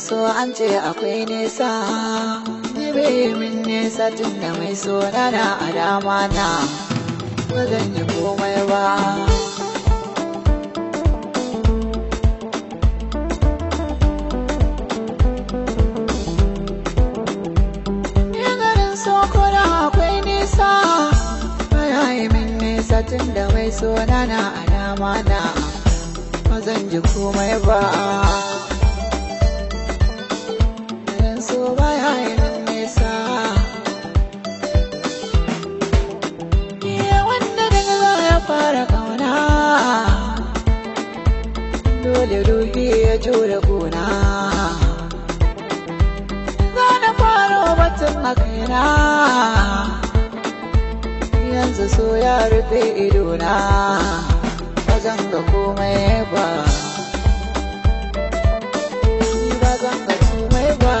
So an ce akwai nisa, ni bai min nisa tun da mai so na na a dama na, ba zan yi komai ba. Ni garin so ko da akwai nisa, baya yi min nisa tun da mai so na na a dama na, ba zan ji komai ba. So baya yi min nisa. Iya wanda daga za ya fara ƙauna, dole ruhi ya jure ƙuna. Za na fara batun a kaina, yanzu so ya rufe idona, ba zan ga komai ba. Ni ba zan ga komai ba.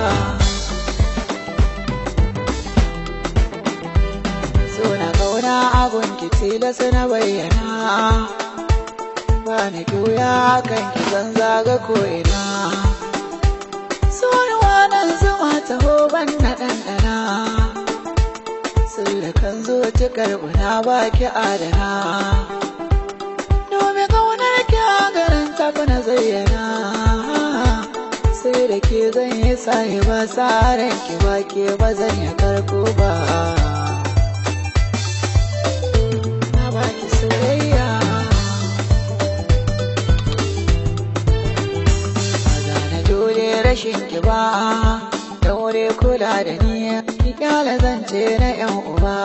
So na kauna abun ki tilasa na bayyana, ba ni juya kan ki zan zaga ko'ina. So nan zuma taho ban na ɗanɗana, kan zuci karɓuna ba ki adana. Domin ƙaunar ki a garin tafi na zayyana, sai da ke zan yi sahiba tsarin ki ba ke ba zan yi karko ba. Na baki soyayya, ba za na jure rashin ki ba, daure kula da ni, ki kyale zance na yan uba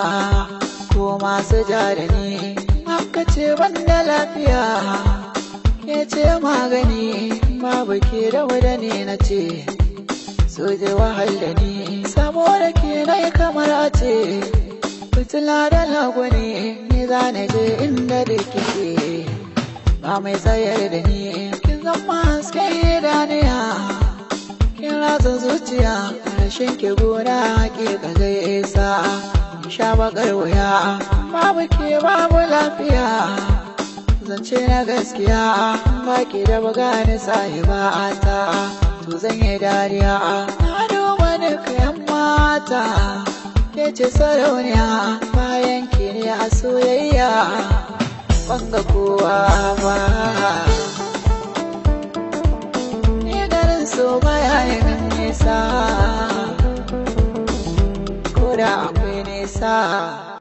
ko masu ja da ni. Haka ce ban da lafiya, ke ce magani, babu ke da wada ne na ce, so je wahal da ni, saboda ke na yi kamar a ce, fitila da lagwani, ni za na je inda da kike, ba mai tsayar da ni, kin zama hasken idaniya, kin ratsa zuciya, rashin ki gona hakika zai isa, in sha bakar wuya, babu ke babu lafiya. Zance na gaskiya, baki da bagani sahiba ta, to zan yi dariya. Na duba duka yan mata, ke ce sarauniya, bayan ki ne a soyayya, ban ga kowa ba. Ni garin so baya yi min nisa, ko da akwai nisa.